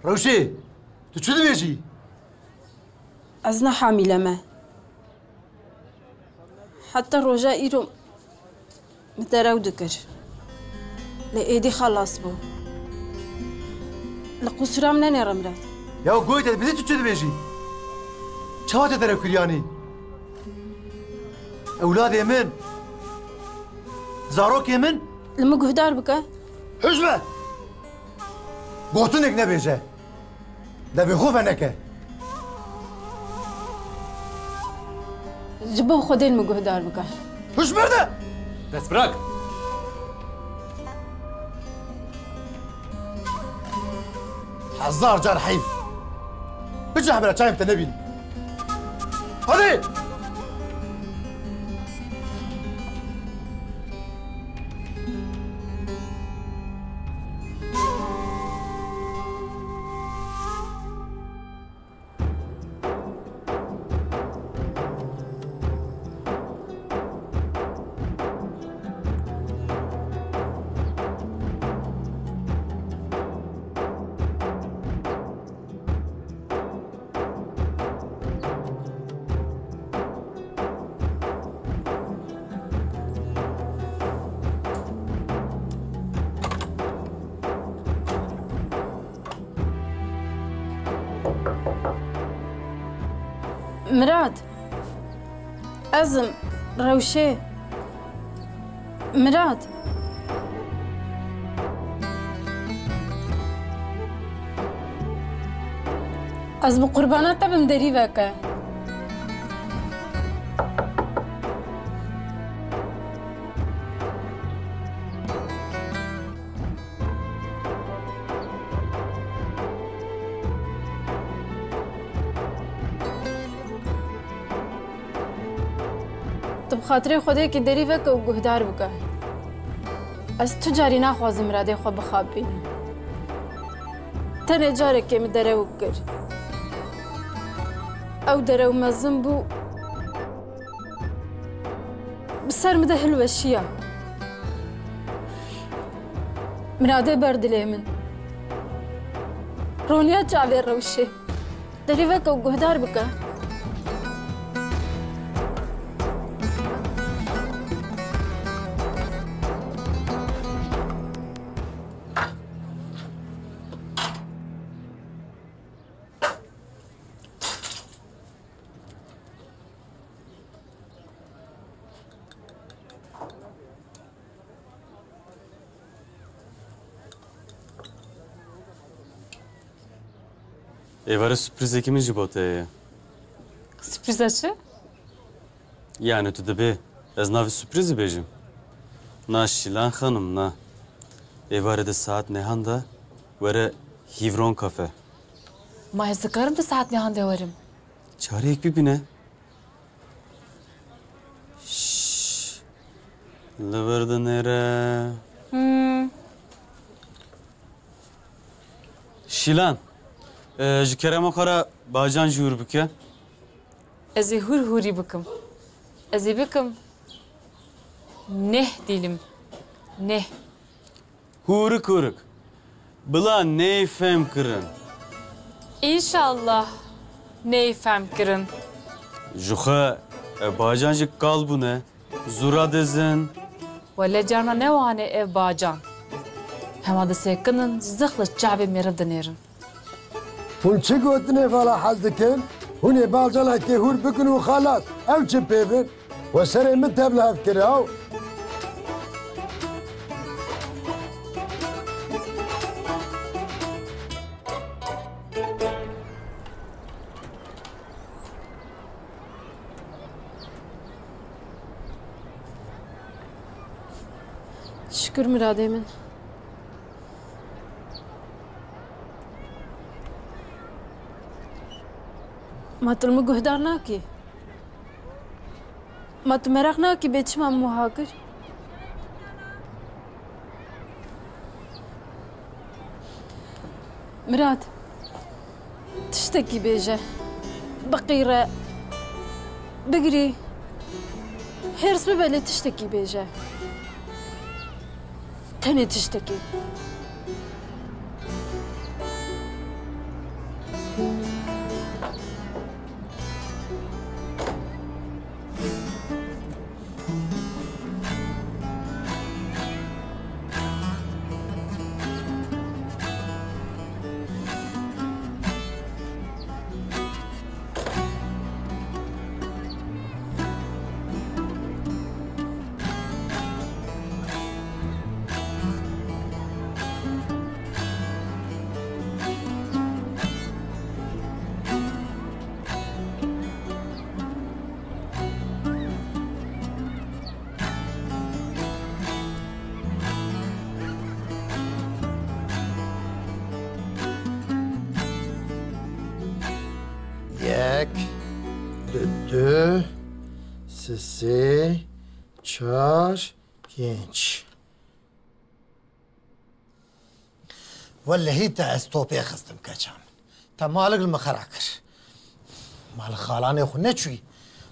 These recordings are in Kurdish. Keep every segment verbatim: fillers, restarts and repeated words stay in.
Rewşê, tu çi dibêjî? Ez ne hamîle me. Heta roja îro min derew dikir. Lê êdî xelas bû. Li qusûra min nenêre Mirat. Ya goyê te dibêjî, tu çi dibêjî? Çawa te derew kiriyanî? Ewladê min, zarokê min. Li min guhdar bike. Hişme! Gotinek nebêje. Devê xwe veneke. Ji bo Xwedê min guhdar bike. Hişme de! Dest bırak! Hezar car heyf. Biçe hebra çayê te nebîn. Hadi! Mirat. Ez im, Rewşê. Mirat. Ez bi qurbana te bim, derî veke. Tu bi xatirê Xwedê kî derî veke û guhdar bike. Ez tu carî naxwazim miradê xwe bixapînim. Tenê carekê min derew kir. Ew derew mezin bû. Bi ser min de hilweşiya. Miradê ber dilê min. Roniya çavê Rewşê. Derî veke û guhdar bike. Êvarê sürprîzekî min ji bo te ye. Sürprîza çi? Yani tu dibê ez navê sürprîzî bêjim? Na Şîlan xanim, na. Êvarê di saet nêhan de were Hîvron Kafe. Ma ez dikarim di saet nêhan de werim? Çareyek bibîne. Şşş. Li vir dinêre. Hmm. Şîlan, e, ji kerema xwe re bacan jî hûr bike. Ez ê hûr hûrî bikim. Ez ê bikim neh dîlim. Neh. Hûrik hûrik. Bila ney fem kirin. Înşallah ney fem kirin. Ji xwe ev bacan jî kal bûne. Zûra dizin. Wele carna ne wan e ev bacan. Hema disekinin, zixle çavê meriv dinêrin. Hûn çi gotinê vala hez dikin? Hûn ê balcanekê hûr bikin û xelas. Ew çi pê bin? We serê min tevlihev kir, ew. Şikir miradê min. Ma tu li min guhdar nakî? Ma tu meraq nakî bê çima min wiha kir? Mirad, tiştekî bêje. Biqîre. Bigirî. Hêrs bibe lê tiştekî bêje. Tenê tiştekî. Yek, du, du, sê, sê, çar, pênc. Wellehî te ez topê xistim keça min. Te malik li min xera kir. Ma li xalanê xwe neçûyî.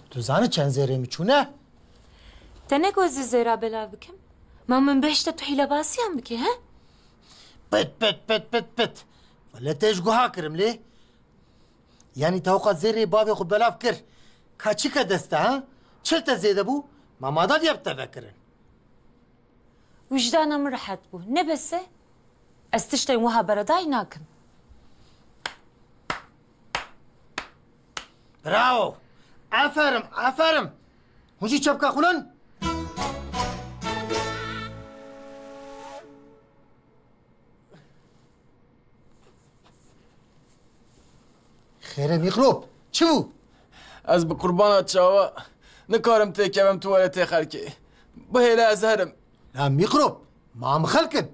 Tu zanî çend zêrê min çûne? Te ne got ez ê zêra belav bikim? Ma min behişte tu hîlebasiyan bike, he? Pit, pit, pit, pit, pit. Wele te ji guha kirim lê. Yanî te wexwet zêrê bavê xwe belav kir. Ka çi ke dest te, ha? Çi li te zêde bû? Ma madalya bi te vekirin. Wijdana min rehet bû. Ne bes e? Ez tiştên wiha beredayî nakim. Bravo! Aferin, aferin! Hûn jî çepka xwe nin. Xêre mîkrop, çi bû? Ez bi qurbana çawa nikarim têkevim tu were tê xelkê. Bihêle ez herim. La mîkrop, ma em xelk in.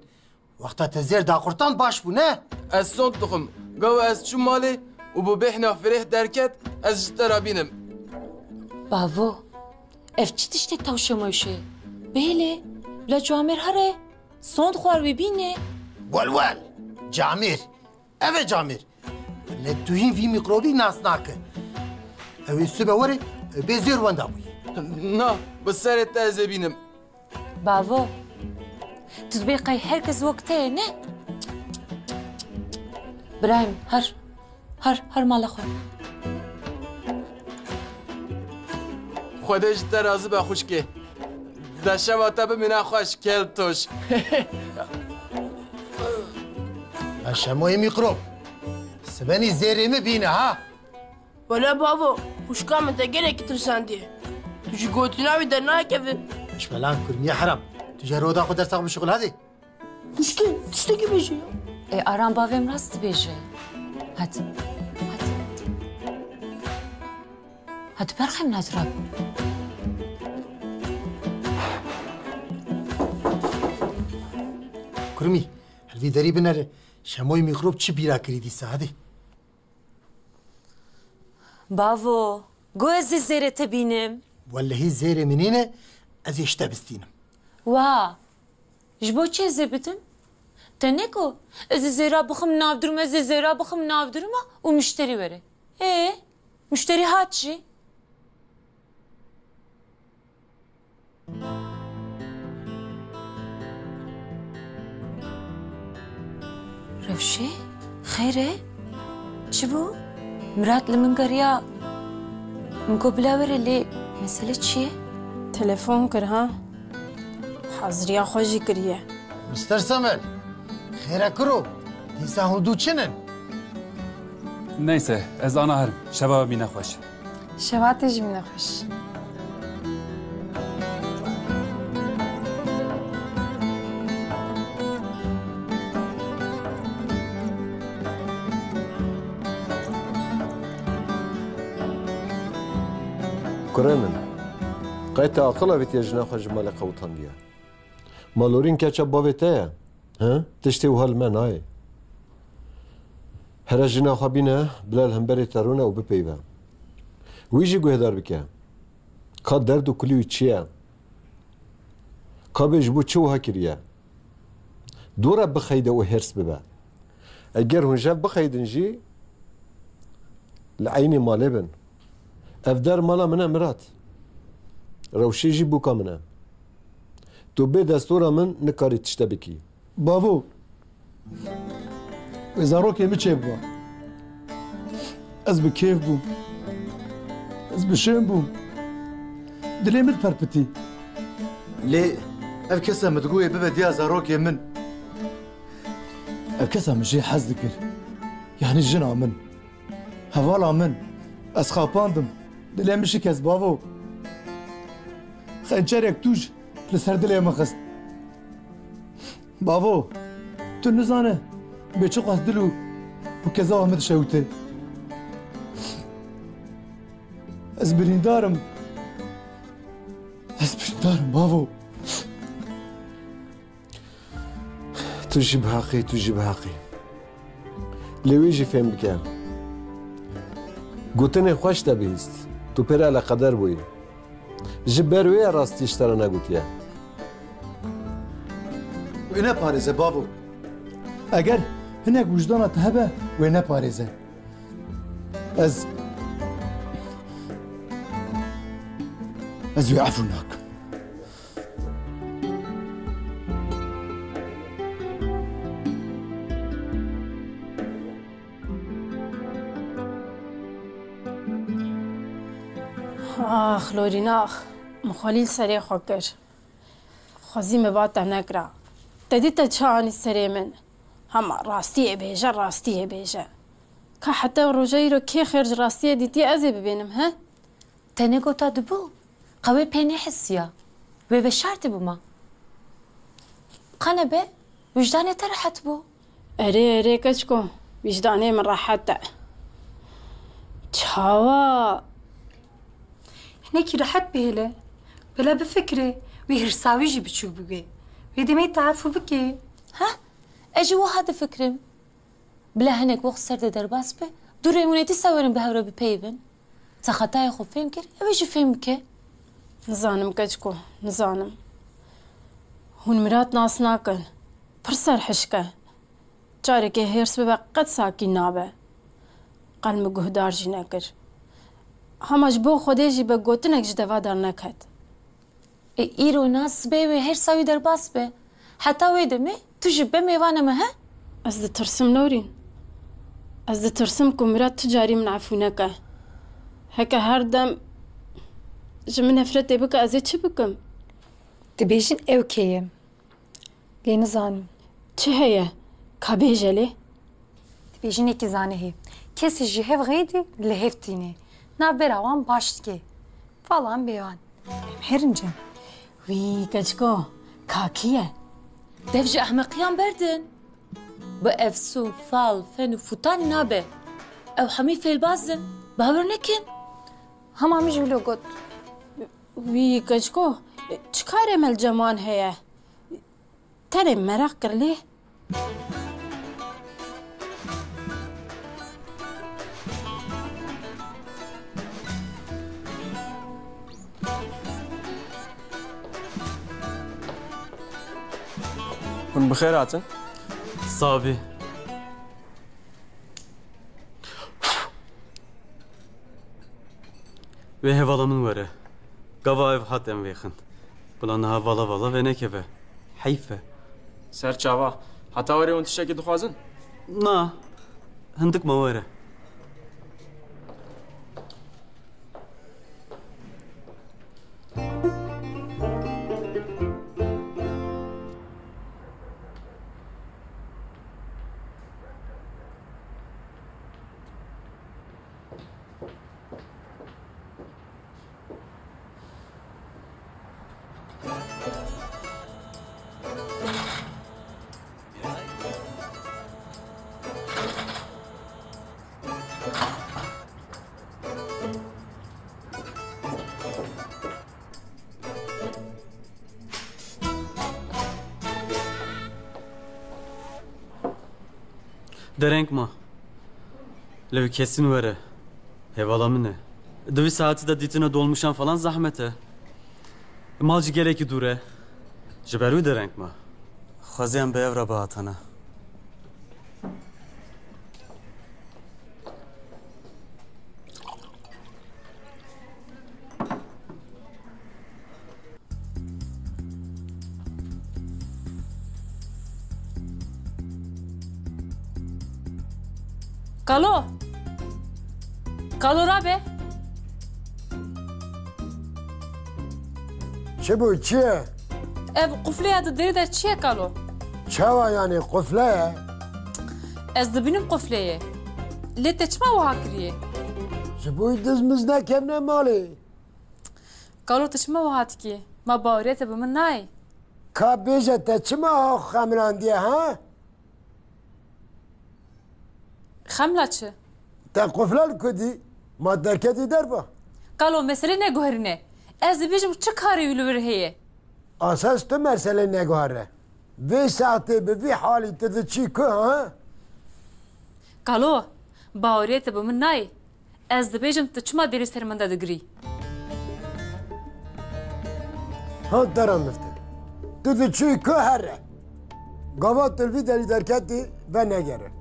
Wexta te zêr da qurtan baş bû, ne? Ez sond dixwim. Gawa ez çûm malê û bi bêhna firêh derket, ez ji te re bînim. Bavo, ev çi tiştê tewşe mewşe? Bihêle, bila camêr here. Sond xwar wî bîne. Wel wel, camêr. Ev e camêr. Lê tu hîn vî mîkrobî nas nake. Ew ê sibe were, bê zêr wenda bûyî. Na, bi serê te ez ê bînim. Bavo, tu dibê qey her kes wek te ye, ne? Birayim, her. Her, her mala xwe. Xwedê ji te razî be xwişkê. De şeva te bimîne xweş, keltoş. Ya Şemoyê mîkrop. Sibenî zêrê min bîne ha. Wele bavo, xwişka min te gelekî tirsandiye. Tu ji gotina wî dernakevî. Eşbelan kurmiyê heram. Tu ji her oda xwe dersa xwe bişuxul hadi. Xwişkê, tiştekî bêje ya. Ê, Aram bavê min rast dibêje. Hadi, hadi. Hadi berxem Nadir abi. Kurmî, her vî derî binere. Şemoyê mîkrop çi bîra kirî dîsa, hadi. Bavo, go ez ê zêrê te bînim. Wellehî zêrê min nîne, ez ê ji te bistînim. Wa, ji bo çi ez ê bidim? Te neko, ez ê zêra bixim nav duruma, ez ê zêra bixim nav duruma û muşterî were. Ê, muşterî hat jî. Rewşê, xeyr e? Çi bû? Mirad li min geriya. Min got bila were lê mesele çi ye? Telefon kir ha? Haziriya xwe jî kiriye. Mister Semel, xêre kuro, dîsa hûn dû çin in? Neyse, ez ana herim. Şeva we mîne xweş. Şeva te jî mîne xweş. Kurê min, qey te aqil avêtiye jina xwe ji malê qewtandiye? Malorîn keça bavê te ye. He? Tiştê wiha li me nayê. Here jina xwe bîne, bila li hemberê te rûne û bipeyve. Wî jî guhdar bike. Ka derd û kulî wî çi ye? Ka bê ji bo çi wiha kiriye? Dû re bixeyde û hêrs bibe. Eger hûn ji hev bixeydin jî, li eynî malê bin. Ev der mala min e, Mirat. Rewşê jî bûka min e. Tu bê destora min nikarî tişte bikî. Bavo, wê zarokê min çêbiba. Ez bi kêf bûm. Ez bi şên bûm. Dilê min perpitî. Lê ev kesa min digot wê bibe diya zarokê min. Ev kesa min jê hez dikir. Yanî jina min. Hevala min. Ez xapandim. Dilê min şikest, bavo. Xençerek tûj li ser dilê min xist. Bavo, tu nizane bê çiqas dil û, û kezawa min dişewite. Ez birîndar im. Ez birîndar im, bavo. Tu jî biheqî, tu jî biheqî. Lê wê jî fêm bike. Gotinê xweş te bihîst. Tu pê re eleqeder bûyî. Ji ber wê ye rastiyê ji te re negotiye. Wê neparêze bavo. Eger hinek wijdana te hebe, wê neparêze. Ez, ez wê efû nakim. Ax, Lorîn, ax. Min xwelî li serê xwe kir. Xwezî min ba te nekira. Te dî te çi anî serê min? Hema rastiyê bêje, rastiyê bêje. Ka heta roja îro kê xêr ji rastiyê dîtiye ez ê bibînim, he? Te negota dibû? Qe wê pê nehisiya. Wê veşartî bûma. Qe nebe, wijdanê te rehet bû. Erê, erê, keçko, wijdanê min rehet e. Çawa? Hinekî rehet bihêle. Bila bifikirê, wî hirsa wî jî biçûk bibê. Wê demê te efû bikê. Heh, ez jî wiha difikirim. Bila hinek wext ser de derbas be, du rê hûn ê dîsa werin bi hev re bipeyivin. Te xetayê xwe fêm kir, ew ê jî fêm bike. Nizanim keçko, nizanim. Hûn Mirat nas nakin. Pir serhişk e. Carekê hêrs bibe qet sakîn nabe. Qel min guhdar jî nekir. Hema ji bo Xwedê jî be gotinek ji deva derneket. Ê, îro na sibê wê hêrsa wî derbas be. Heta wê demê tu jî be mêvanê me, he? Ez ditirsim Norîn. Ez ditirsim ku Mirat tu carî min efû neke. Heke her dem ji min nefretê bike, ez ê çi bikim? Dibêjin ew kê ye? Lê nizanim. Çi heye? Ka bêje lê? Dibêjinekî zane hê. Kesê ji hev xeydî li hev tîne. Navbera wan baş dike. Falan bêwan. Em herin cem. Wî keçiko, ka kî ye? Dev ji ehmeqiyan berdin. Bi efsûn, fal, fen û fûtan nabe. Ew hemî fêlbaz in. Bawer nekin. Hema min jî wilo got. Wî keçiko, çi karê me li cem wan heye? Tenê meraq kir lê. Hûn bi xêr hatin. Sabî. Wê hevala min were. Gava ev hat em vêxin. Bila niha vala vala venekeve. Heyf e. Ser çava. Heta were hûn tiştekî dixwazin? Na. Hindik me were. Dereng ma. Lê wî kesin were. Hevala min e. Di vî saetî de dîtina dolmuşan falan zehmet e. Mal jî gelekî dûr e. Ji ber wî dereng ma. Xwezî em bi hev re bihatine. Kalo! Kalo, rabe! Çi bû, çi ye? Ev qufleya di derî de çi ye, Kalo? Çawa, yanî qufle ye? Ez dibînim qufle ye. Lê te çima wiha kiriye? Ji bo wî diz miz nekevne malê. Kalo, tu çima wiha dikî? Ma baweriya te bi min nayê? Ka bêje, te çima xemilandiye, ha? Xemla çi? Te qufla li ku dî? Ma derketî derva? Kalo, meselê neguherîne. Ez dibêjim, çi karê wî li wir heye? Esas tu meselê neguhere. Vê saetê bi vî halî tu diçî ku, ha? Kalo, baweriyê te bi min nayê. Ez dibêjim, tu çima dêrî ser min de digirî? Ha, dera mifte. Tu diçî ku here? Gava tu li vî derî derketî, venegere.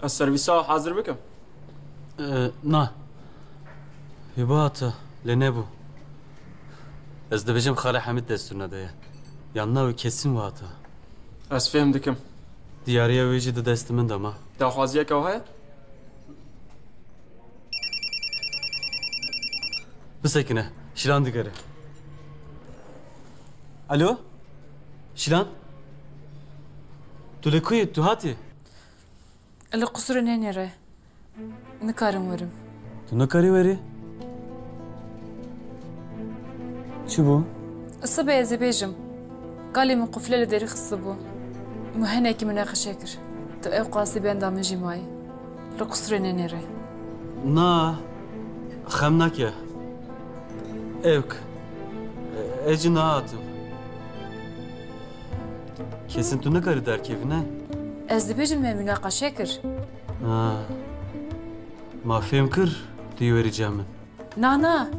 Ez servîsa hazir bikim? Ee, na. Hîba hate, lê nebû. Ez dibêjim Xalê Hemîd destûrna de ye. Yan na wî kesin wî hate. Ez fêm dikim. Diyariya wê jî di destê min de ma. Daxwaziyeke we heye? Bisekine, Şilan digere. Alo? Şilan? Tu li ku yî? Tu hatî? Li qusûrê nenêre. Nikarim werim. Tu nikarî werî? Çi bû? Sibê ez ê bêjim. Kalê min qufle li derî xistibû. Min hinekî munaqeşe kir. Tu ew qasî benda min jî mayî. Li qusûrê nenêre. Na, xem nake. Ewk. Ez jî nahatim. Kesin tu nikarî derkevî, ne? Ez dibêjim me munaqeşe kir. Ha. Ma fêm kir tu yê werî cem min. Na, na.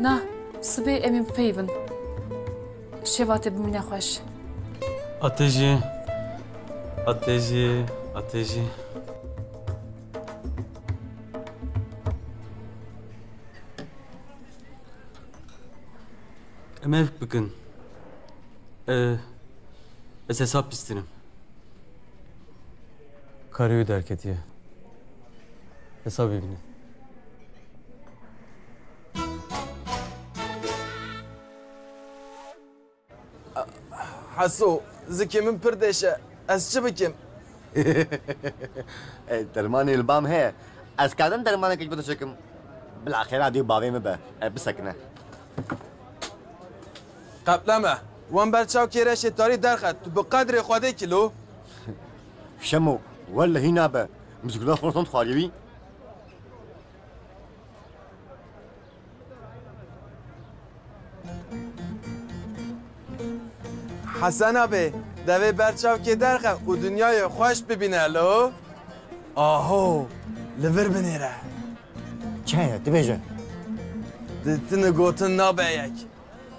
Na. Sibê em ê bipeyivin. Şeva te bimîne xweş. A te jî. A te jî. A te jî. Em ev bikin. Ee, ez hesab bistînim. Karê wî derketiye. Hesabê bîne. Heso, zikê min pir dêş e. Ez çi bikim? E, dermanê li ba min heye. Ez kadim dermanekê ji bo te çêkim. Bila xêra dê û bavê min be. E, bisekine. Qepleme. Wan ber çav kê reşê tarî derxe. Tu bi qedrê Xwedê kilo. Şemo, wellehî nabe. Mizgûna xwe xwarî wî. Hesen abi, devê ber çavkê derxe û dinyayê xweş bibîne lo. Aho, li vir binêre. Çi heye, tu bêje. Di tini gotin nabe yek.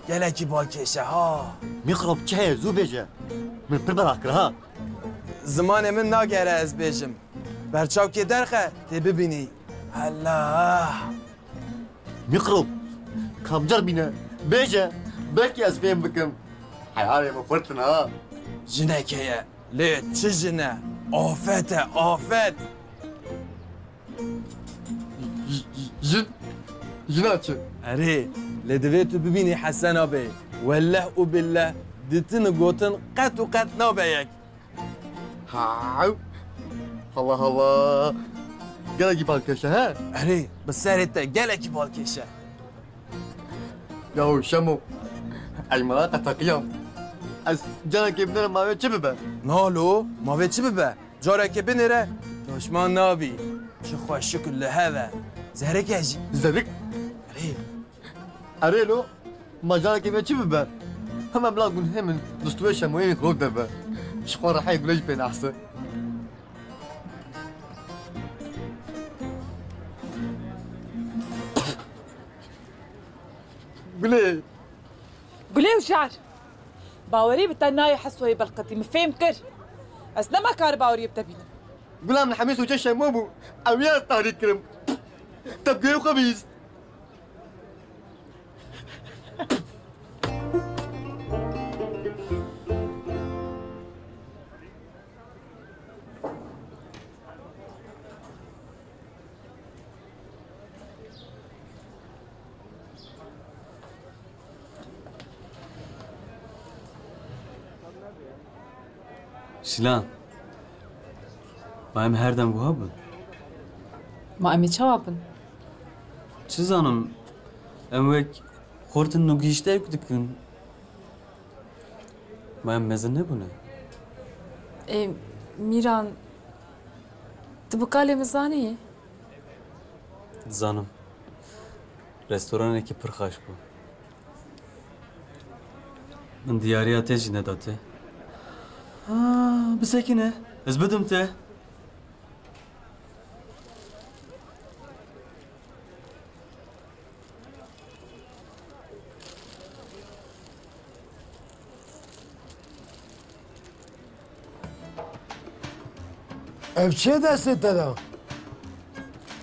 Gelekî balkêş e ha. Mîkrop çi heye, zû bêje. Min pir beraq kir ha. Zimanê min nagere ez bêjim. Berçavkê derxe, tê bibînî. Hela. Mîkrop, kamcar bîne, bêje, belkî ez fêm bikim. Heyalê min xurt in ha. Jineke ye, lê çi jin e? Afet e, afet. J-, j-, jin? Jina çi? Erê, lê divê tu bibînî Hesen abê. Welleh û billeh, ditin û gotin qet û qet nabe yek. Haw. Allah Allah. Gelekî balkêş e, he? Erê, bi serê te gelekî balkêş e. Yahu Şemo, ez mala qeteqiyam. Ez carekê binêrim ma wê çi bibe? Na lo, ma wê çi bibe? Carekê binêre, paşman nabî. Çi xweşik li hev e. Zerik e jî. Zerik? Erê, Erê lo, ma carekê me çi bibe? Heme bila gunhê min dustûyê Şemoyê xirok de be. Ji xwe rehey Gulê jî pê nehse. Gulê. Gulê û jar. Bawerî bi te nayê Hesoyê Belqetî, min fêm kir. Ez nema kar baweriyê bi te bînim. Gula min hemî soçe Şemo bû. Ew ya ez tarî kirim. Te bi guhê xwe bihîst. Şilan. Ma em her dem wiha bin? Ma em ê çawa bin? Çi zanim, em wek xortin nûgihîşteyek dikin. Ma em mezin nebûne? Ê, Mîran, tu bi kalê min zanî? Dizanim. Restoranekî pir xweş bû. Min diyariya te jî neda te. Ha, bisekine. Ez bidim te. Ev çi ye destê te de?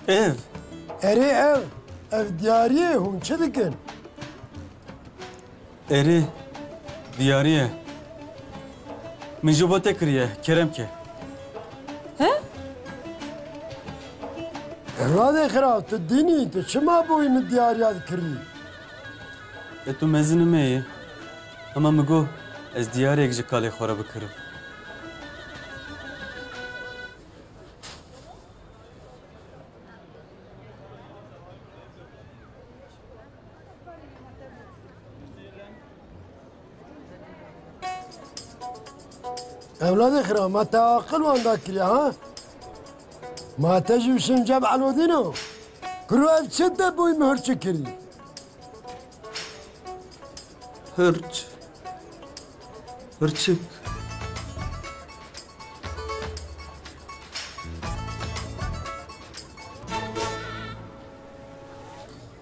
Ev? Erê ev, ev diyariyê hûn çi dikin? Erê, diyariyê. Min ji bo te kiriye, kerem ke. He? Evladê xira, tu dînî, tu çima boyî min diyariya dikirî? E tu mezinî me yî. Hema min got, ez diyariyek ji kalê xwe re bikirim. Evladê xira, ma te aqil wenda kiriye, ha? Ma te jî şin cem elodîno? Kuro ev çi te boy mihir çi kirî? Hirç. Hirçik.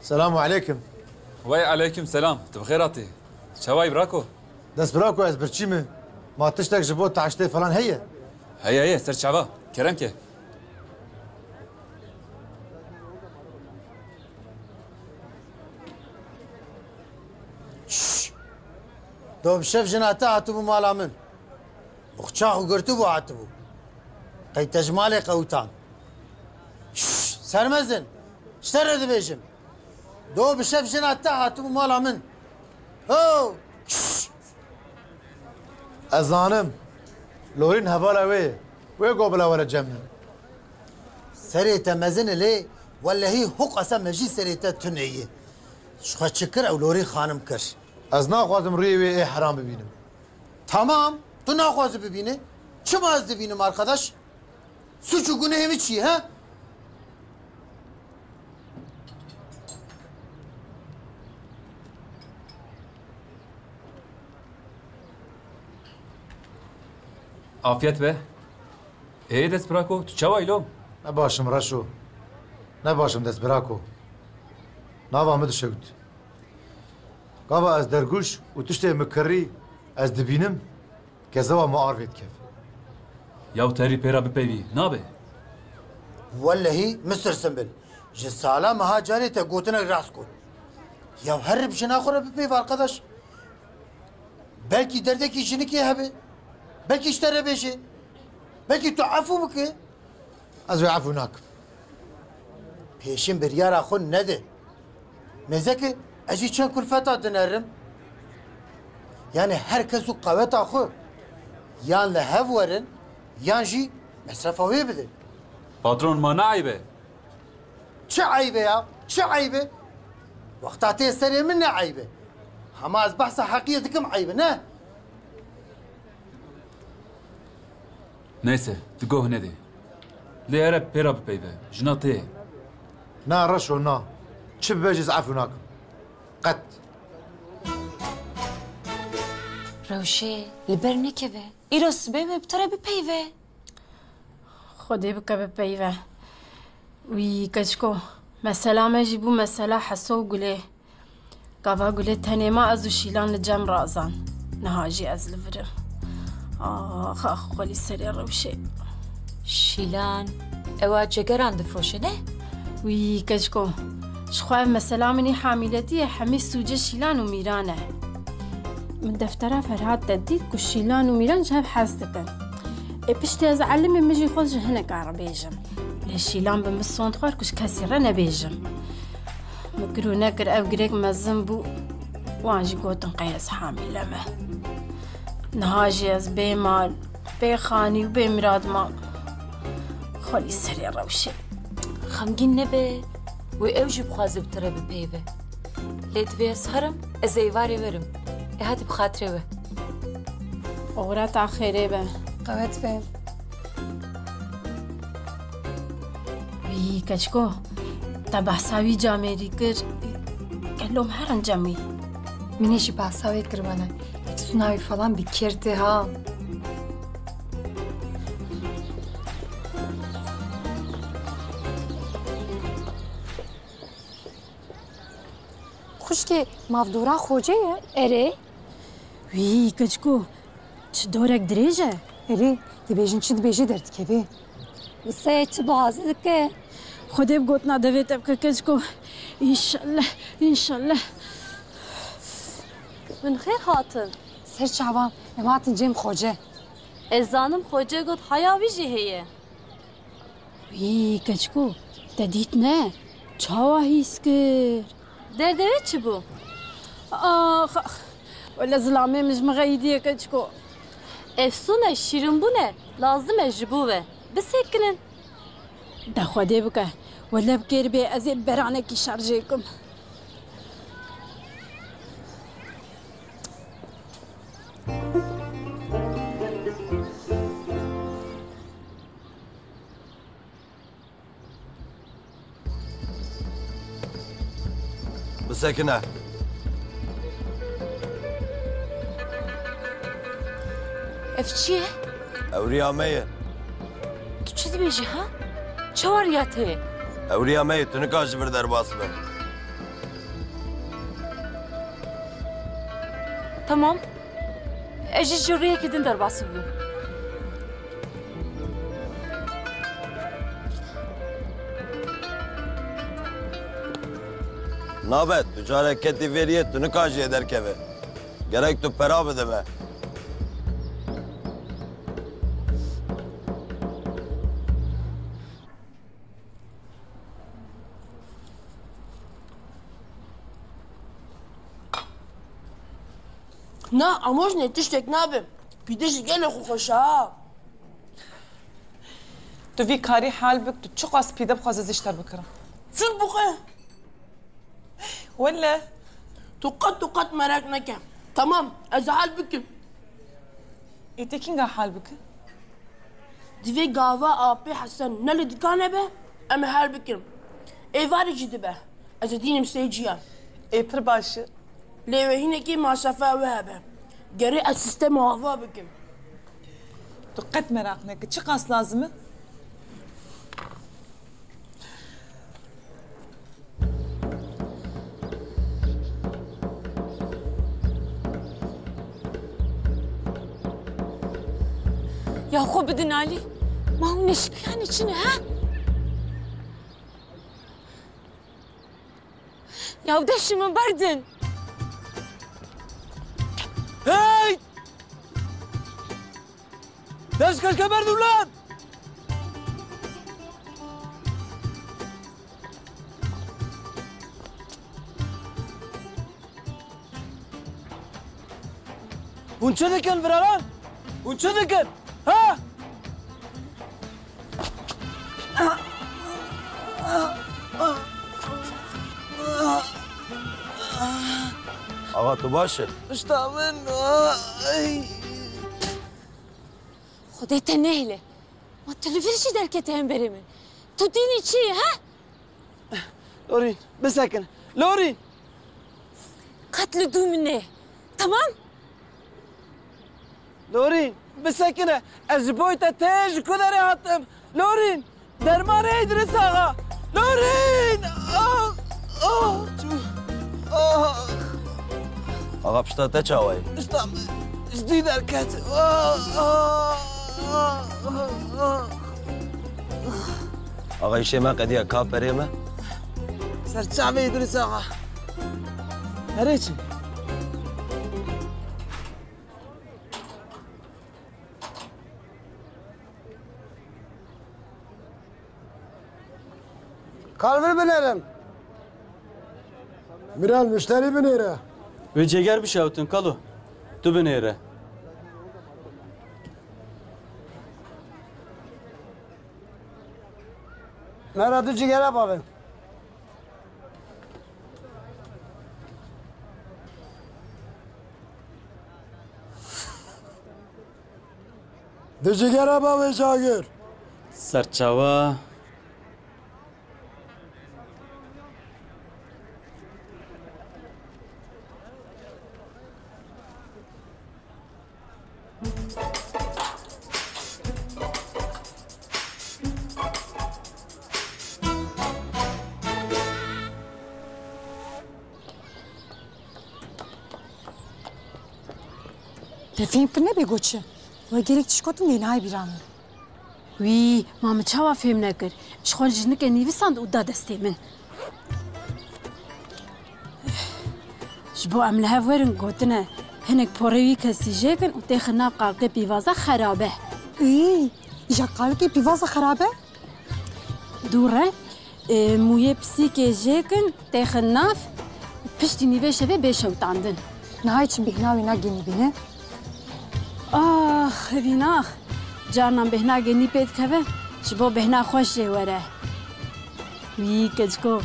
Selamu aleykum. Wey aleykum selam. Tu bi xêr hatî. Çawa yî birako? Dest birako ez birçî me. Ma tiştek ji bo taştê falan heye? Heye heye ser çava. Kerem ke. Şşş! Do bi şev jina te hatibû mala min. Boxça xwe girtibû hatibû. Qey te ji malê qewitand. Şşş! Sermezin! Ji te re dibêjim. Do bi şev jina te hatibû mala min. Ho! Şşş! Ez zanim. Lorîn hevala wê ye. Wê go bila were cem min. Serê te mezin e lê, wellehî hû qasa me jî serê te tune ye. Ji xwe çi kir ew Lorîn xanim kir. Ez naxwazim rûyê wê ê heram bibînim. Tamam, tu naxwazî bibîne. Çima ez dibînim arkadaş? Suç û gunehê min çi ye, he? Afiyet be. Ê destbirako, tu çawa îlo? Ne baş im Reşo. Ne baş im destbirako. Nava min dişewit. Gava ez dergûş û tiştê min kirî ez dibînim, kezewa min arvê dikev. Yaw terî pê re bipeyvî, nabe? Wellehî Mister Simbil, ji sala meha carê te gotinek rast got. Yaw her bi jina xwe re bipeyv arkadaş. Belkî derdekî jinikê hebe. Belkî ji te re bêje. Belkî tu efû bike. Ez wê efû nakim. Pêşîn biryara xwe nede. Mêzeke ez jî çend kulfeta dinerim. Yani her kes û qeweta xwe. Yan li hev werin, yan jî mesrefa wê bidin. Patron, ma ne eyb e? Çi eyb e ya? Çi eyb e? Wexta tê serê min ne eyb e? Hema ez behsa heqiyê dikim eyb e, ne? Neyse, tu goh nedê. Lê here pê re bipeyve. Jina tê. Na Reşo, na. Çi bibe jî ez efû nakim. Qet. Rewşê, li ber nekeve. Îro sibê me bi te re bipeyve. Xwedê bike bipeyve. Wî keçiko, mesela me jî bû mesela Heso û Gulê. Gava Gulê tenê ma ez û Şîlan li cem razan. Niha jî ez li vir im. Ax, ax, xwelî serê Rewşê. Şîlan, ewa cegeran difiroşe, ne? Wî keçiko, ji xwe ev mesela min î hamîletiyê hemî sûcê Şîlan û Mîran e. Min deftera Ferhat de dît ku Şîlan û Mîran ji hev hez dikin. Ê piştî ez elimê min jî xwe ji hineka re bêjim. Lê Şîlan bi min sond xwar ku ji kesî re nebêjim. Min kir û nekir ev girêk mezin bû. Wan jî gotin qey ez hamîle me. Niha jî ez bê mal, bê xanî û bê mirad mam. Xwelî serê Rewşê. Xemgîn nebe, wê ew jî bixwaze bi te re bipeyve. Lê divê ez herim, ez ê êvarê werim. Ê hadi bi xatirê we. Oxireta xêrê be. Qewet be. Wî keçiko, te behsa wî camêrî kir, kelom herin cem wî. Min ê jî behsa wê kir wene. Efsûna wî falan bi kêr tê ha. Xwişkê, mavdora Xocê ye? Erê. Wî, keçiko, çi dorek dirêj e? Erê, dibêjin çi dibêje derdikeve. Wisa ye çi bixwaze dike. Xwedê bi gotina devê te bike, keçiko. Înşallah, înşallah. Min xêr hatin. Ser çavan, em hatin cem Xoce. Ez zanim Xoce got haya wî jî heye. Wî keçiko, te dît ne? Çawa hîs kir? Derdê wê çi bû? Ax, ax. Wele zilamê min ji min re îdiye keçiko. Efsûne şîrinbûn e, lazim e ji bo ve. Bisekinin. De Xwedê bike. Wele bi kêr bê ez ê beranekî şerjê kim. Bisekine. Ev çi ye? Ew riya me ye. Tu çi dibêjî ha? Çawa riya te ye? Ew riya me ye, tu nikare ji vir derbas be. Tamam. Ez jî ji riyekê din derbas bibim. Nabe, tu carek ketî vê riyê, tu nikare jê derkeve. Gerek tu pera bide me. Na, amojne tiştek nabe. Pîde jî gelek xweş e ha. Tu vî karî hal bik, tu çiqas pîde bixwaze ez ê ji te re bikirim. Çi dibixwe? Wele. Tu qet û qet meraq neke. Tamam, ez ê hal bikim. Ê te kînga hal bike? Divê gava apê Hesen ne li dikane be, em ê hal bikin. Êvarê jî dibe. Ez ê dînim sê ciyan. Ê pir baş e. Lê wê hinekî masrefa wê hebe. Gerê ez sîstema ava bikim. Tu qet meraq neke. Çiqas lazim e? Ya xwe bidin alî. Ma hûn neşikiyanî çi ne, he? Ya dest ji min berdin. Hey! Dest keşke berdin lan! Hûn çi dikin, biraran? Hûn çi dikin? Ha? Axa, tu baş î? Pişta min, ay. Xwedê te nehêle. Ma tu li vir jî derketî hemberê min. Tu dînî çi yî, he? Lorîn, bisekin. Lorîn! li dû min ê. Temam? Lorîn, bisekine. Ez ji bo te tê ji ku derê hatim. Lorîn, dermanê Îdris Axa. Lorîn! Ah! Ah! Çû. Ah! Axa, pişta te çawa ye? Pişta min ji dî derket. Ah! Ah! Ah! Ah! Axa, îşê me qediya, ka perê me? Ser çavê Îdris Axa. Erê çi? Kalbir binêrin. Miran, muşterî binêre. Wê cêger bişewtin, kalo. Tu binêre. Mera du cigera bavê. Di cigera bavê Cagir. Serçawa. Te fêm kir nebe goçi. We gerek tişt gotin lê nayê bîra min. Wî, ma min çawa fêm nekir? Ji xwe jinikê nivîsand û da destê min. Ji bo em li hev werin gotine, hinek porê wî kesî jêkin û têxin nav qalqê pîvaza xerabe. Î, îja qalqê pîvaza xerabe? Dû re, e, mûyê pisîkê jêkin, têxin nav, piştî nîvê şevê bê şewitandin. Niha çi bêhna wê nagênî bîne? Ax, hevîn ax. Carnan bêhna genî pê dikeve, ji bo bêhna xweş jê were. Wî keçiko,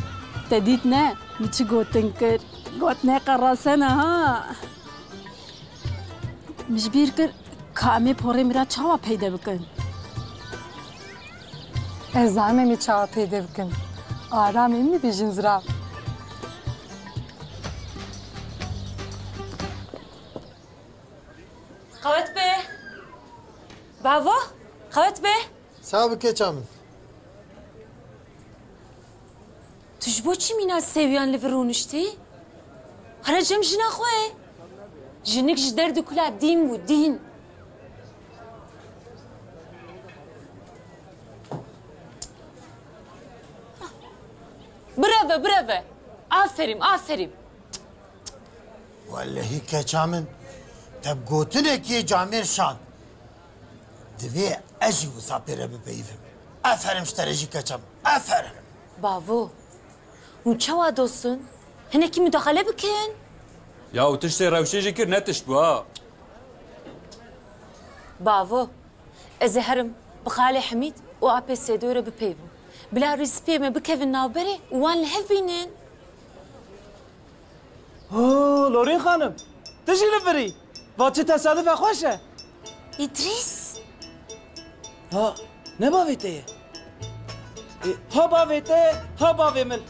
te dît ne, min çi gotin kir? Got ne qerasene ha. Min ji bîr kir, ka em ê porê min re çawa peyde bikin? Ez zanim em ê çawa peyde bikin. Aramê min dibêjin zira. Qewet be. Bavo, qewet be. Sax bi keça min. Tu ji bo çi mîna sewiyan li vir rûniştî? Here cem jina xwe. Jinik ji derd û kula dîn bû, dîn. Bireve, bireve. Aferîm, aferîm. Wellehî keça min, te bi gotinekê camêr şand. Divê ez jî wisa pê re bipeyivim. Aferin ji te re jî keça min. Aferin. Bavo, hûn çawa dost in? Hinekî mudaxele bikin. Ya û tiştê rewşê jî kir, ne tişt bû ha. Bavo, ez ê herim bi Xalê Hemîd û apê Sêdoyê re bipeyivim. Bila rîspiyê me bikevin navberê û wan li hev bînin. Ho, Lorîn xanim, tu jî li vir î? Va çi tesadüfe xweş e. Îdrîs. Ha, ne bavê te ye? E, ha bavê te, ha bavê min.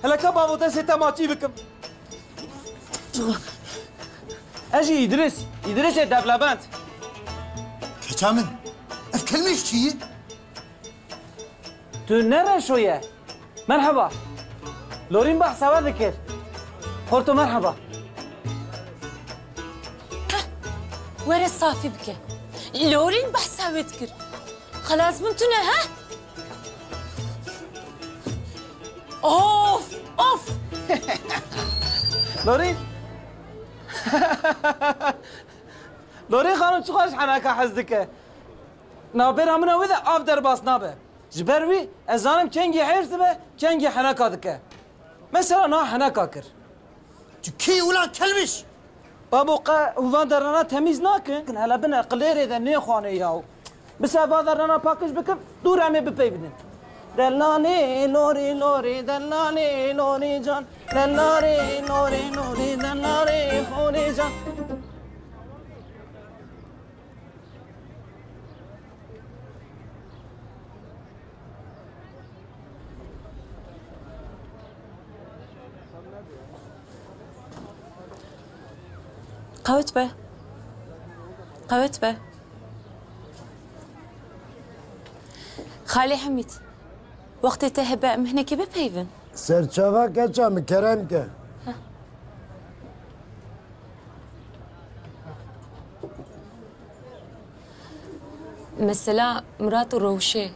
Hele ka bavo destê te maçî bikim. Ez jî Îdrîs, Îdrîsê Devlebend. Keça min, ev kelmê ji çi ye? Tu ne reşo ye? Merheba. Lorîn behsa we dikir. Xorto merheba. Heh, were safî bike. Lorîn behsa we dikir. Xelas bûn tune, he? Of, of! Lorîn. Lorîn xanim çi xweş heneka hez dike. Navbera min û wê de av derbas nabe. Ji ber wî ez zanim kengî hêrs dibe, kengî heneka dike. Mesela niha heneka kir. Tu kî ulan kelmiş? Babo qe hûn van derana temîz nakin? Hele bine qilêrê de nêxwanê yaw. Bise va derana pakij bikim, dûr em ê bipeyvînin. Delalê lorê lorê, delalê lorê can. Delalê lorê lorê, delalê lorê can. Qewet be. Qewet be. Xalê Hemîd, wextê te hebe em hinekî bipeyvin. Serçava keça min kerem ke. Mesela Mirat û Rewşê.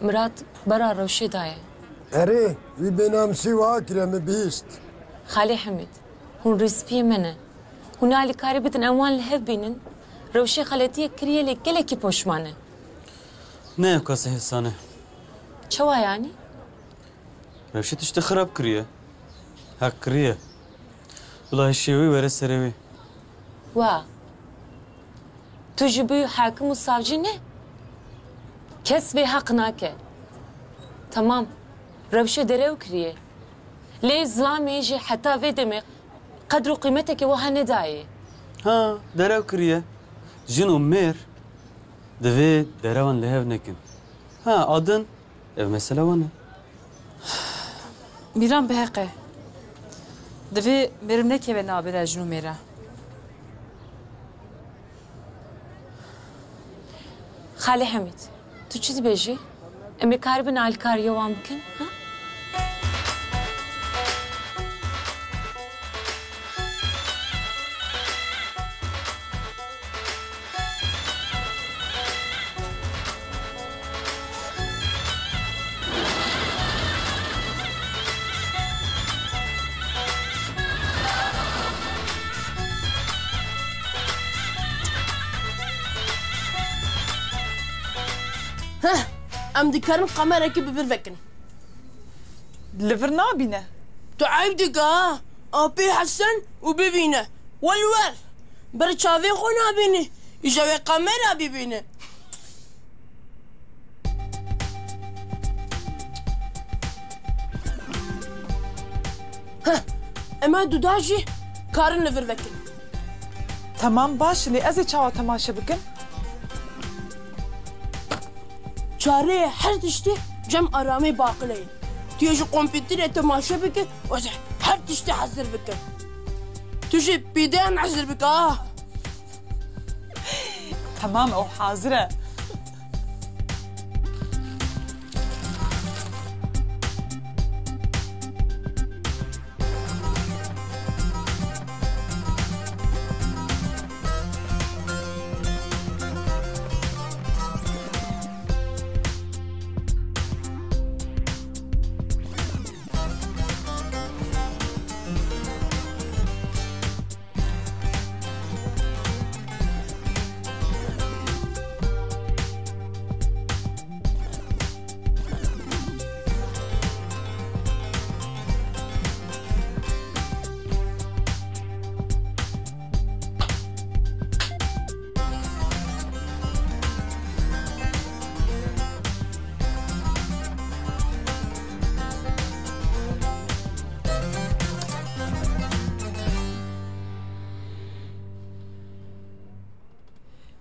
Mirat bera Rewşê daye. Erê, wî bênamsî wiha kiriye, min bihîst. Xalê Hemîd, hûn rîspiyê me ne. Hûn alîkarî bidin em wan li hev bînin. Rewşê xeletiyek kiriye lê gelekî poşman e. Ne ew qas e hêsan e. Çawa yanî? Rewşê tiştê xirab kiriye. Heq kiriye. Bila hişê wî were serê wî. Wa. Tu jî bûyî hakim û savcî ne? Kes vê heq nake. Temam. Rewşê derew kiriye. Lê zilamê jî heta vê demê qedr û qîmetekê wiha nedayê. Ha, derew kiriye. Jin û mêr divê derewan li hev nekin. Ha, a din ev mesele wan e. Mîran bi heq e. Divê mêr nekeve navbera jin û mêra. Xalê Hemîd, tu çi dibêjî? Em ê karibin alîkariya wan bikin, ha? Heh, em dikarin kamerekê bi vir vekin. Li vir nabîne. Tu eyb dike ha. Apê Hesen û bibîne. Welwer. Ber çavê xwe nabînî. Îja wê kamera bibîne. Heh, em her duda jî karin li vir vekin. Temam, baş e, lê ez ê çawa temaşe bikim? Çareyê her tiştî cem aramê baqileyê. Tu yê ji kompîterê temaşe bike û ez ê her tiştî hezir bikim. Tu jî pîdeyan hezir bike ha. Temam, ew hazir e.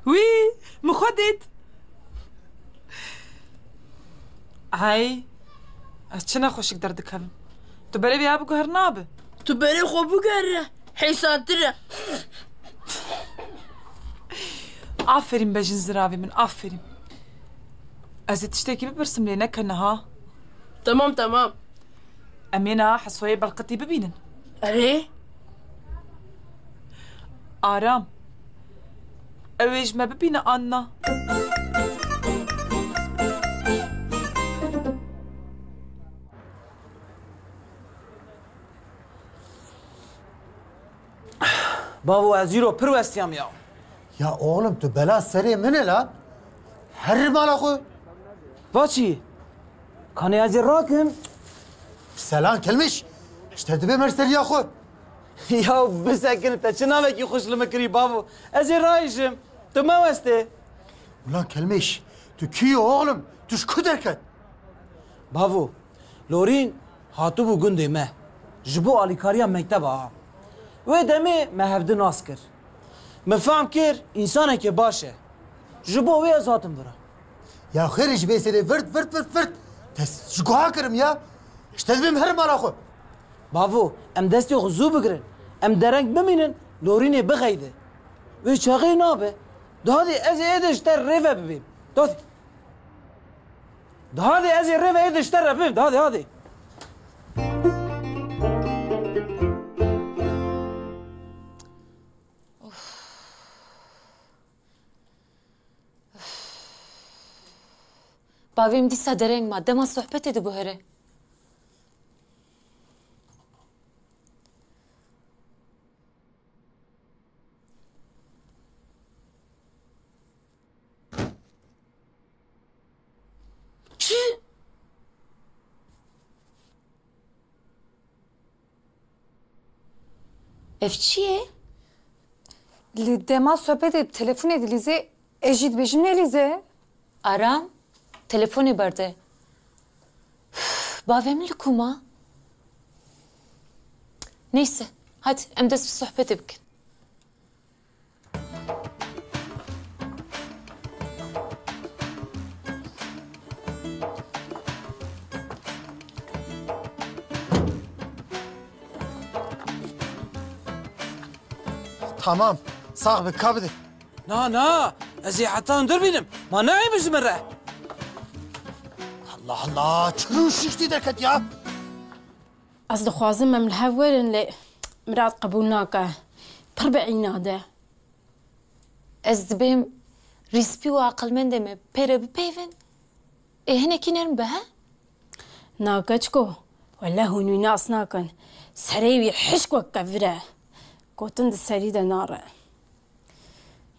Wî, min xwe dît. Ay, ez çi nexweşik derdikevim. Tu berê vê ya biguher nabe. Tu berê xwe biguhere, hêsantir e. Aferîn bejin ziravê min, aferîn. Ez ê tiştekî bipirsim lê neke niha. Temam, temam. Em ê niha Hesoyê Belqitî bibînin. Erê? Aram. Ew ê ji me bibîne an na? Bavo, ez îro pir westiyam ya. Ya oğlum, tu bela serê min e la. Her mala xwe. Va çi? Kanê ez ê rakim? Selan Kelmiş. Ji te dibê mer seriya xwe. Ya bisekin, te çi navekî xweş li min kirî bavo. Ez ê rahêjim. Tu mewestê. Ulan Kelmiş, tu kî yî oğlum? Tu ji ku derket? Bavo, Lorîn hatibû gundê me. Ji bo alîkariya mekteba ha. Wê demê me hevdi nas kir. Min fehm kir, însanekê baş e. Ji bo wê ez hatim vira. Ya xêr e, ji vê serê virt, virt, virt, virt. Te ji guha kirim ya. Ji te dibêm herim mala xwe. Bavo, em destê xwe zû bigirin. Em dereng bimînin, Lorînê bixeyde. Wê çaxê nabe. Dihadê ez ê êdî ji te rê ve bibêm. Dihadê. Dihadê ez ê rê ve êdî ji te re bibêm. Dihadê, hadê. Bavê min dîsa dereng ma. Dema sohbetê dibû here. Çi? Ev çi ye? Li dema sohbetê bi telefonê dilîze, ez jî dibêjim nelîze. Aram, telefonê berde. Üf, bavê min li ku ma? Neyse, hadi em dest bi sohbetê bikin. Tamam, sax be, ka bide. Na, na, ez ê heta hundir bînim. Ma nayê min ji min re? Allah Allah, çi rû şiştî derket ya? Ez dixwazim em li hev werin, lê Mirat qebûl nake. Pir bi înad e. Ez dibêm rîspî û aqilmendê me pê re bipeyvin. Ê hinekî nerm be, he? Na keçiko, wele hûn wî nas nakin. Serê wî hişk wek kevir e. Gotin di serî de nare.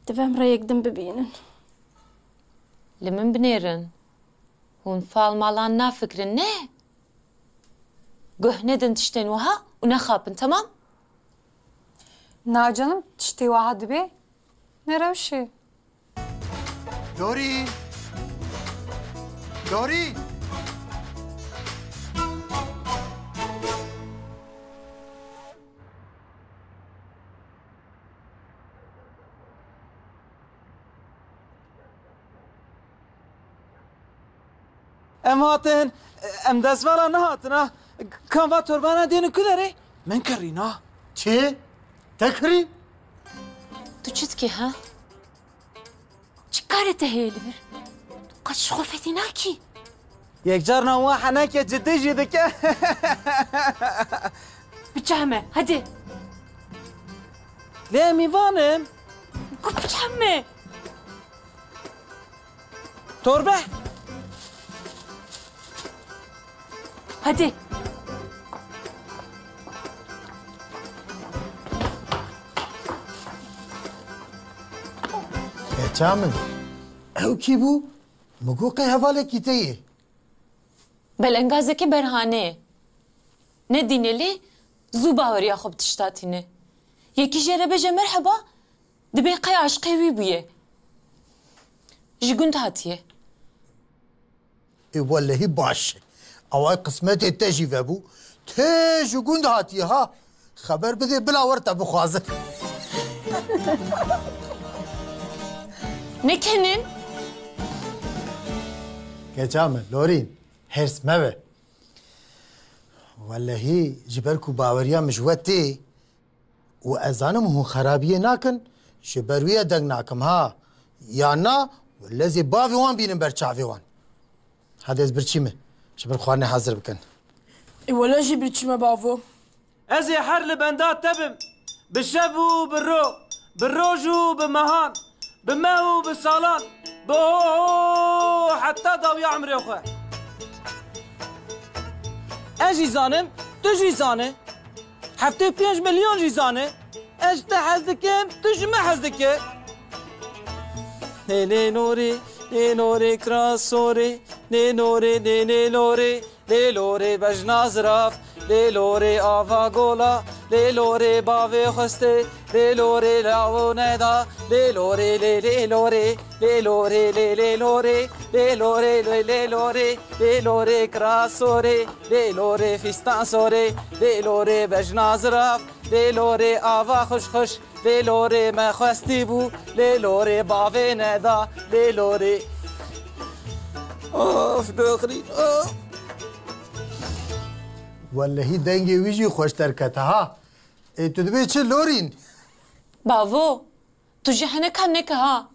Divê em rêyek din bibînin. Li min binêrin. Hûn fal malan nafikirin, ne? Guh nedin tiştên wiha û nexapin, temam? Na canim, tiştê wiha dibe ne rewş e. Dorî! Dorî! Em hatin, em destvala nehatin ha. Kan va torbana dênin ku derê? Min kirîna. Çi? Te kirî? Tu çi dikî ha? Çi karê te heye li vir? Tu qet ji xwe fetî nakî? Yekcarna wan henekê cidî jî dike. Biçe heme, hadi. Lê em mîvan in. Ku biçe heme? Torbe. Hadi. Keça min. Ew kî bû? Min got qey hevalekî te yê. Belengazekî berhanê. Ne dîne lê zû baweriya xwe bi tişta tîne. Yekî jê re bêje merheba, dibê qey aşiqê wî bûye. Ji gund hatiye. Ê welehî baş e. Away qismetê te jî vebû. Tê ji gund hatiye ha. Xeber bidê bila wer te bixwaze. Nekenin. Keça min, Lorîn, hêrs mebe. Welehî ji ber ku baweriya min ji we tê, û ez zanim hûn xerabiyê nakin, ji ber wî ye deng nakim ha. Ya na, lezê bavê wan bînin ber çavê wan. Hadi ez birçî me. Ji ber xwarinê hazir bikin. Ê wele jî birçî me bavo. Ez ê her li benda te bim. Bi şev û bi ro, bi roj û bi mehan, bi meh û bi salan, bi ho ho heta dawiya emrê xwe. Ez jî zanim, tu jî zane. Heftê pênc milyon jî zane. Ez ji te hez dikim, tu ji min hez dike. Lê lê lorê, lê lorê kira sorê, lê lorê, lê lê lorê, lê lorê bejna ziraf, lê lorê ava gola, lê lorê bavê xwestê, lê lorê lawo neda, lê lorê, lê lê lorê, lê lorê, lê lê lorê, lê lorê, lê lê lorê, lê lorê kira sorê, lê lorê fîstan sorê, lê lorê bejna ziraf, lê lorê ava xweş xweş, lê lorê me xwestî bû, lê lorê bavê neda, lê lorê. Of, doxrî, of. Wellehî dengê wî jî xweş derkete ha. Ê, tu dibê çi Lorîn? Bavo, tu jî heneka neke ha.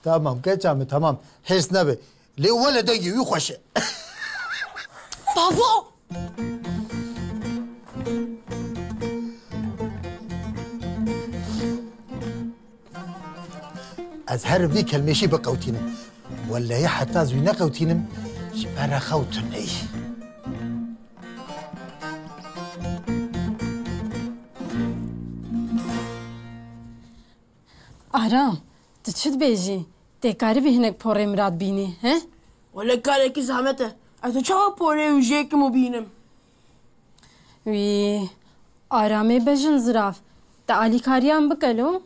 Tamam keça min, tamam. Hêrs nebe. Lê wele dengê wî xweş e. Bavo! Ez herim vî kelmêşî biqewtînim. Wellehî heta ez wî neqewtînim, ji me re xew tune yî. Aram, tu çi dibêjî? Tê karibî hinek porê Mirad bînî, he? Wele karekî zehmet e. Ez ê çawa porê wî jêkim û bînim? Wî, Aramê bejin zirav. Te alîkariyan bike lo.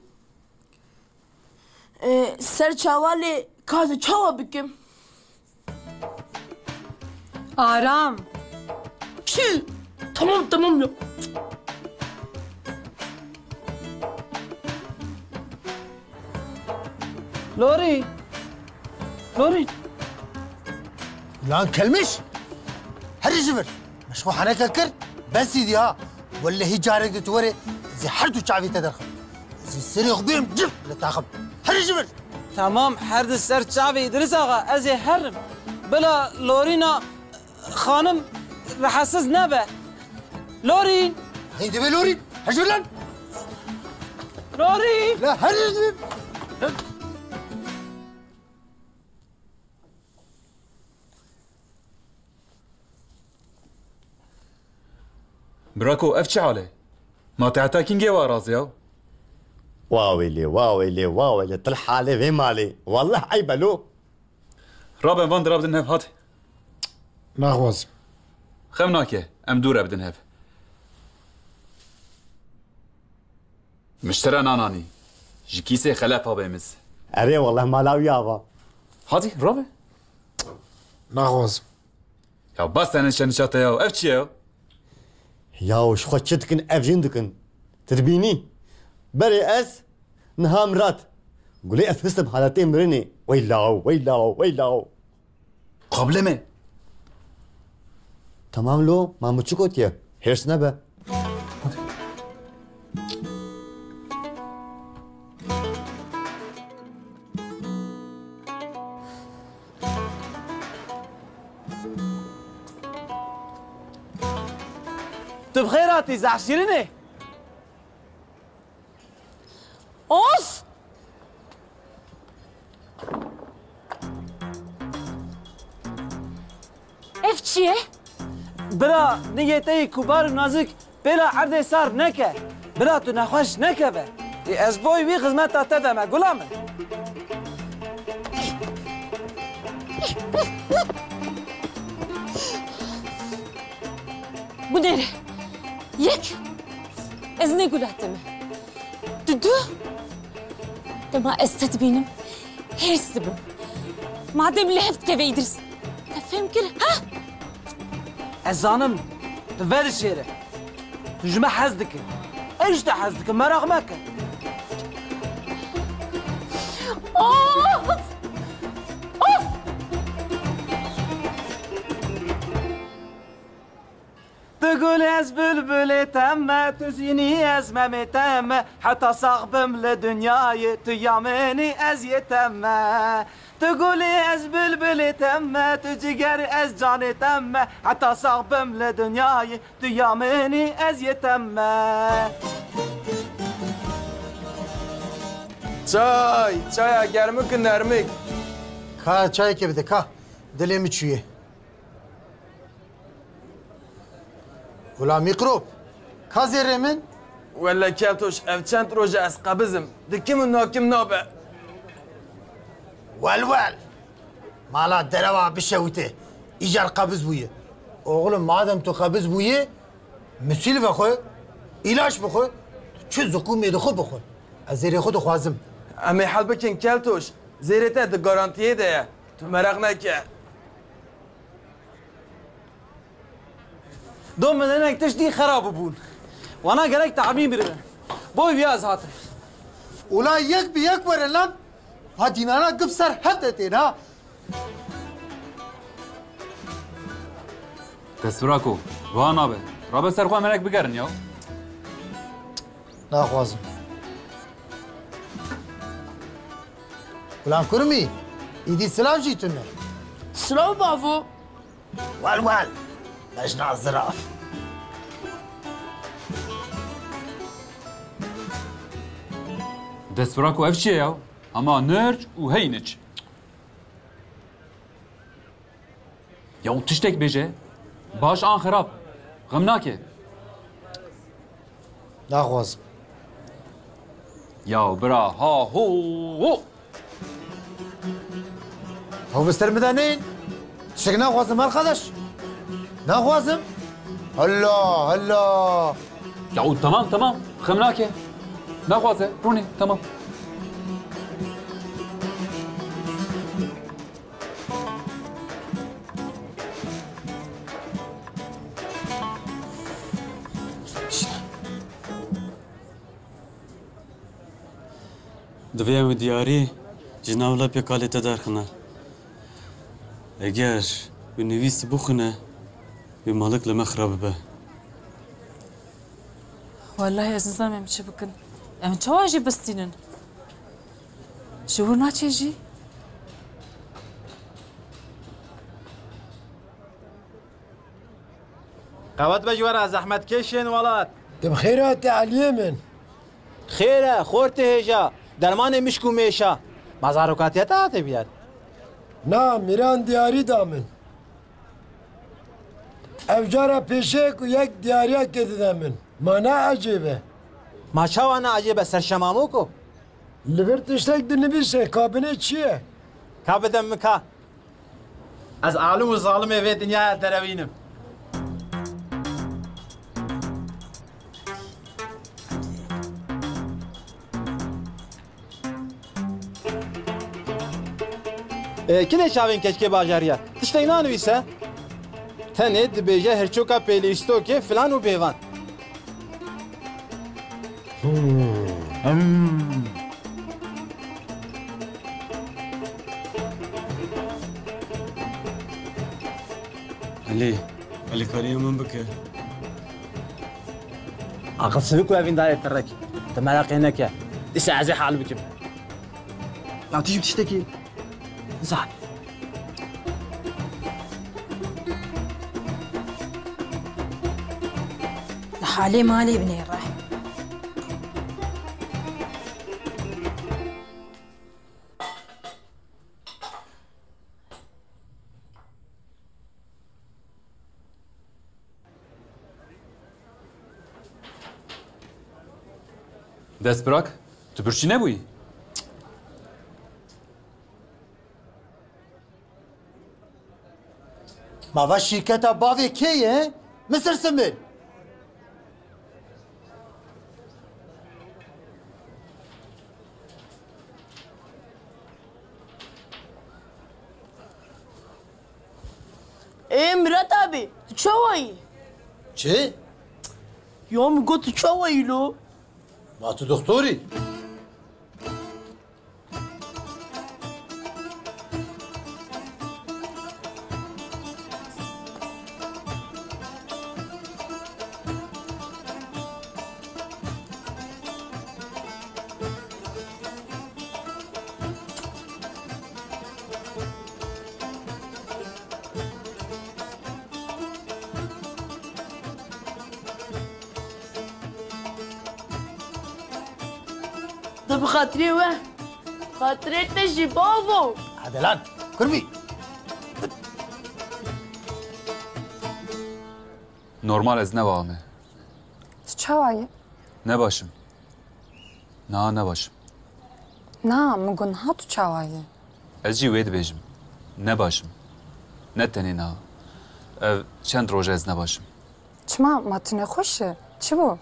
E, ser çava lê ka ez ê çawa bikim? Aram. Çi? Tamam, tamam ya. Lorî. Lorî. Lan kelmiş. Herî ji vir. Me ji xwe heneke kir. Besî diya. Wellehî carek di tu were. Ez ê her du çavê te derxim. Ez ê serê xwe bêm cim li taxim. Herî ji vir. Tamam, her di ser çavê Îdris Axa, ez ê herim. Bila Lorîna xanim rehetsiz nebe. Lorîn! Hey, dibê Lorîn! Hejir lan! Lorîn! La her Birako, ev çi hal e? Ma te heta kîngê wa razî ya? Wa wêlê, wa wêlê, wa wêlê, til halê vê malê. Wallah eyb e lo. Rabe van dira bidin hev, hadi. Naxwazim. Xem nake, em dû re bidin hev. Miştera nananî. Ji kîsê xelefa bê miz. Erê, wallah mala wî ava. Hadi, rabe. Naxwazim. Ya bas te nişe nişa te ya. Ev çi ye ya? Ya ji xwe çi dikin, ev jin dikin. Tu dibînî? Berê ez niha mirat. Gulê ez histim haletê mirinê. Wey law, wey law, wey law. Qablê me. Tamam lo, ma min çi gotiye? Hêrs nebe. Tu bi xêr hatî, zehşîrinê. Of! Ev çi ye? Bira, nigê te yê kubar û nazik pêla erdê sar neke. Bira, tu nexweş nekeve. Ê, ez boy wî xizmeta te de me, gula min. Gunêre, yek, ez ne gula te me. Dudu, dema ez te dibînim, hêrs dibim. Madem li hev dikeve Îdris, te fêm kir, ha? Ez zanim, tu vedişêre. Tu ji me hez dikî. Ez ji te hez dikim, meraq meke. Of! Of! Tu gulê ez bilbilê te me, tu zînî ez memê te me, heta sax bim li dinyayê, tu ya min î ez yê te me. Tu gulê ez bilbilê te me, tu ciger ez canê te me, heta sax bim li dinyayê, tu ya min î ez yê te me. Çay, çaya germik û nermik. Ka çayekê bide ka. Dilê min çûye. Ula mîkrop, ka zêrê min? Welle Keltoş, ev çend roj e ez qebiz im. Dikim û nakim nabe. Wel wel. Mala derewa bişewite. Îcar qebiz bûye. Oxlim, madem tu qebiz bûye, misîl vexwe, îlaç bixwe, tu çi ziqûmê dixwe bixwe. Ez zêrê xwe dixwazim. Em ê hel bikin Keltoş. Zêrê te di garantiyê de ye. Tu meraq neke. Do min hinek tiştî xera bûbûn. Wana gerek tamî biribe. Boy viya ez hatim. Ula yek bi yek were lan. Ha dînana gip ser hev de tên ha. Destbirako, wiha nabe. Rabe ser xwe merek bigerin ya. Naxwazim. Gulam kurmî, îdî silav jî tune. Silav bavo. Wel wel, bejna ziraf. Destbira ku ev çi ye ya? Hema nirc û hey niç. Ya û tiştek bêje. Baş an xirab. Xem nake. Naxwazim. Ya bira, ha ho ho. Ew bi ser min de neyên. Tiştek naxwazim, arkadaş. Naxwazim. Hela, hela. Ya û tamam, tamam. Xem nake. Naxwaze. Rûnê, tamam. Divê em diyarî ji nav lepê kalê te derxine. Eger wî nivîs bixwîne, wî malik li me xira bibe. Wellahî ez nizanim em çi bikin. Em çawa jî bistînin? Ji wir naçe jî. Qewet be ji we re zehmetkêşên welat. Tim xêr hatî Eliyê min. Xêr e, xortê hêja, dermanê mişk û mêşa. Ma zarokatiya te hate bîyar? Na, Mîran diyarî da min. Ev cara pêşeyek û yek diyariyekê dide min. Ma ne ecêb e? Ma çawa ne ecêb e, serşemamoko? Li vir tiştek dinivîse, ka binê çi ye? Ka bide min ka. Ez alim û zalimê vê dinyaya derewînim. Ê, kinê çavên keçikê bajarî ye? Tiştek nanivîse. Tenê dibêje hirçoka pêlîstokê filan û bêvan. Hmm. Hmm. Elî, alîkariya min bike. Aqil sivik û evîndarê tirek. Tu meraqê neke. Îşte ez ê hal bikim. Ya tu jî tiştekî zan. Li halê malê binêre. Destbirak, tu birçî nebûyî? Ma va şîrketa bavê kê ye? Misir Simbil. Ê Mirat abi, tu çawa yî? Çi? Ya min got tu çawa yî lo? Ma tu doktor î? De bi xatirê we, xatirê te jî bavo. Hadi lan, kurmî. Normal ez ne va me. Tu çawa yî? Ne baş im. Niha ne baş im. Na, min got niha tu çawa yî? Ez jî wê dibêjim. Ne baş im. Ne tenê niha. Ev çend roj e ez ne baş im. Çima, ma tu nexweş î? Çi bû?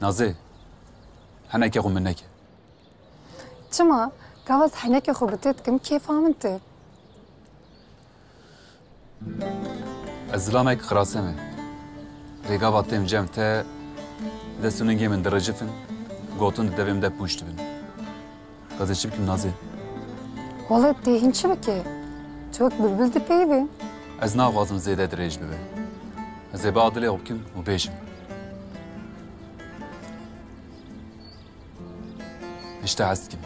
Nazê, heneke xwe min neke. Çima? Gava ez heneke xwe bi te dikim, kêfa min tê. Ez zilamek xirase me. Lê gava têm cem te, dest û ningê min direcifin, gotin di devê min de pûç dibin. Ez ê çi bikim Nazê? Wele tê hîn çi bikî? Tu wek bilbil dipeyivî. Ez naxwazim zêde dirêj bibe. Ez ê ba dilê xwe bikim û bêjim. Îşte hez dikim.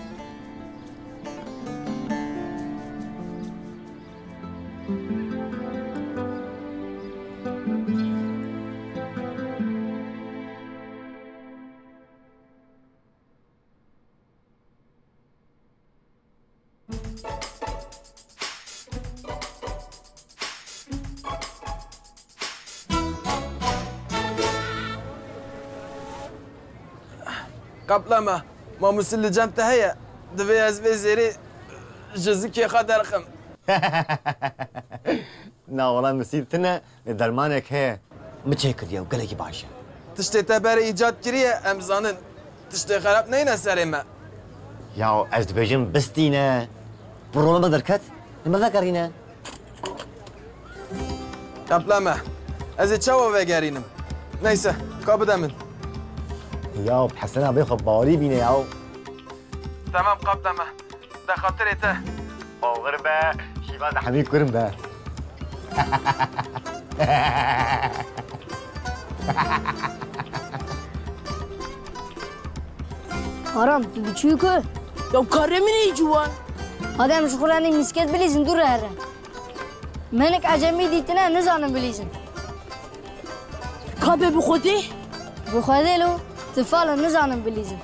Qepleme, ma musîl li cem te heye? Divê ez vê zêrê ji zikê xwe derxim. Na wala misîl tune, lê dermanek heye. Min çêkiriye û gelekî baş e. Tiştê te berê îcad kiriye, em zanin. Tiştê xerab neyne serê me. Ya ez dibêjim bistîne. Problema derket, li me vegerîne. Qepleme. Ez ê çawa vegerînim? Neyse, ka bide min. Ya Hesena bê xwe bawerî bîne ya. Temam, qepleme. De xatirê te. Oxir be, şîva de hemî kurim be. Aram, tu diçû ku? Ya karê min ê ciwan. Hadi em ji xwe re nê mîsket bilîzin, dû re here. Menik ecemî dîtine, nizanin bilîzin. Ka be bi Xwedê? Bi Xwedê lo, tu fal in, nizanin bilîzin.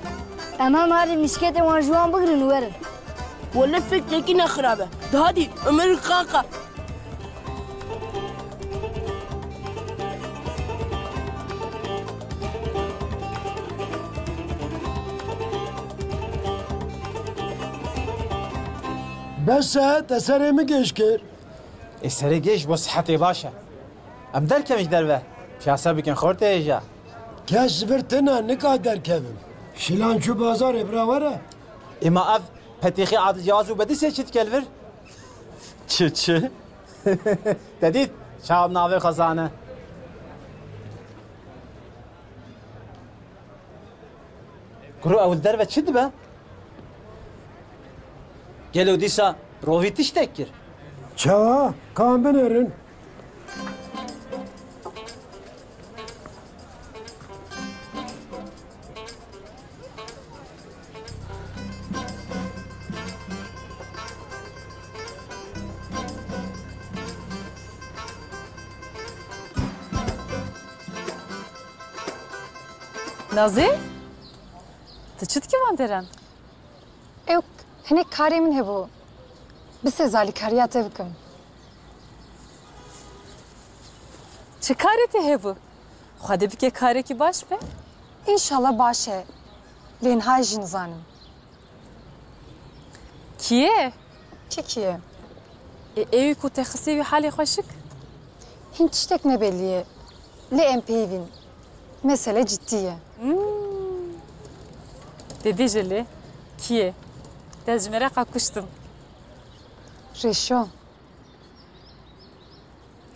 Em hem herî mîsketê wan ji wan bigirin û werin. Wele fikrekî ne xirab e. Dihadî, Umir qaqa. Bes e, te serê min gêj kir. Ê serê gêj bo sihetê baş e. Em derkevin ji derve. Piyase bikin xortê hêja. Kes vir tine nika derkevim. Şilan çû bazarê bira were. Ê ma ev petîxî Adil Cewaz û Bedîsê çi dike li vir? Çi, çi? Te dît? Çav navê xwe zane. Kuro ew li derve çi dibe? Gelo dîsa rovî tiştek kir? Çawa? Ka em binêrin. Nazê? Tu çi dikî van deran? Ew hinek karê min hebû. Bisêz alîkariya te bikim. Çi karê te hebû? Xwedê bike karekî baş be. Înşallah baş e. Lê niha jî nizanim. Kî ye? Kî kî ye? Ê, ewî ku te xistî wî halê xweşik? Hîn tiştek ne belî ye. Lê em peyivîn. Mesele ciddî ye. Hmm. Dê bêje lê. Kî ye? Te ji mereqa kuştim. Reşo.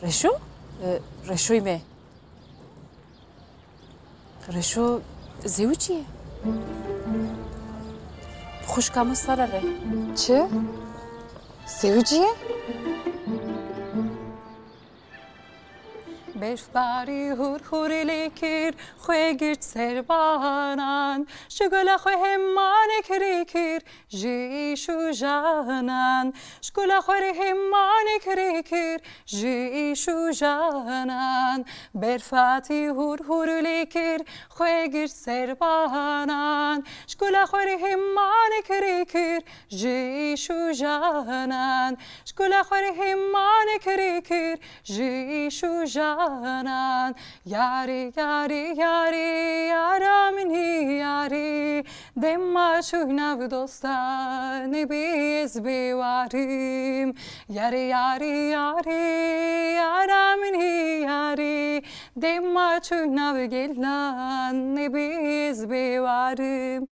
Reşo? E, Reşoyê me. Reşo zewicî ye. Xwişka min sere re. Çi? Zewicî ye? Berfbarî hûr hûr lê kir, xwe girt ser banan. Ji gula xwe hemanek rê kir, ji îş û janan. Ji gula xwe rê hemanek rê kir, ji îş û janan. Berf hatî hûr hûr lê kir, xwe girt ser banan. Ji gula xwe rê hemanek rê kir, ji îş û janan. Ji gula xwe rê hemanek rê kir, ji îş û janan. Yarî, yarî, yarî, yara min hî yarî. Dema çû nav dostan, nebê ez bê warim. Yarî, yarî, yarî, yara min hî yarî. Dema çû nav gelan, nebê ez bê warim.